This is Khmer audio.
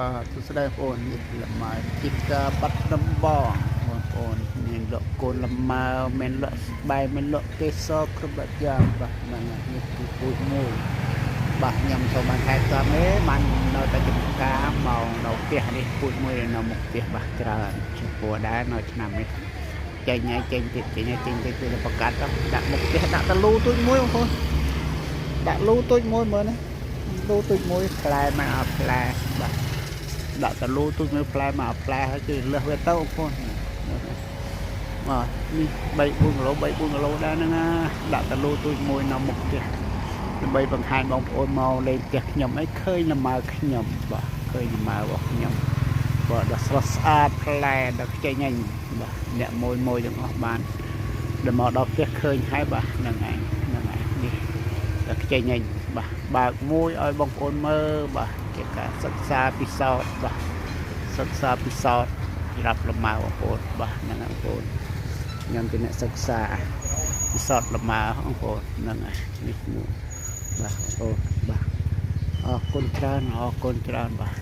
បាទសួស្តីបងប្អូននេះលម៉ើជីកាបាត់ដំបងបងប្អូនមានលក់កូនលម៉ើមានលក់ស្បែមានលក់កេសរគ្រប់បែបយ៉ាងបាទហ្នឹងហើយនេះគឺពូជមួយបាទខ្ញុំសូមបានថែទាំទេបាននៅតែចំការមកនៅផ្ទះនេះពូជមួយនៅមុខផ្ទះបាទច្រើនចំពោះដែរនៅឆ្នាំនេះចេញហើយចេញទៀតចេញហើយចេញទៀតគឺប្រកាសទៅដាក់មុខផ្ទះដាក់តលូទូចមួយបងប្អូនដាក់លូទូចមួយមើលណាលូទូចមួយផ្លែមកអត់ផ្លែបាទ ដាក់តលូទូចមួយផ្លែមកផ្លែហើយគឺលើសវាទៅបងប្អូនបាទនេះ3 4គីឡូ3 4គីឡូដែរហ្នឹងណាដាក់តលូទូចមួយនៅមុខផ្ទះដើម្បីបង្ហាញបងប្អូនមកលេងផ្ទះខ្ញុំអីឃើញលម៉ើខ្ញុំបាទឃើញលម៉ើរបស់ខ្ញុំបាទដល់ស្រស់ស្អាតផ្លែដល់ខ្ចីញញបាទអ្នកមួយមួយទាំងអស់បានដល់មកដល់ផ្ទះឃើញហើយបាទហ្នឹងឯងហ្នឹងឯងនេះដល់ខ្ចីញញបាទបើកមួយឲ្យបងប្អូនមើលបាទជាការសិក្សាពិសោធន៍បាទ សិក្សាពិសោធន៍សម្រាប់លម៉ើបងប្អូនបាទហ្នឹងហើយបងប្អូនខ្ញុំជាអ្នកសិក្សាពិសោធន៍លម៉ើបងប្អូនហ្នឹងហើយនេះមួយបាទបងប្អូនបាទអរគុណច្រើនអរគុណច្រើនបាទ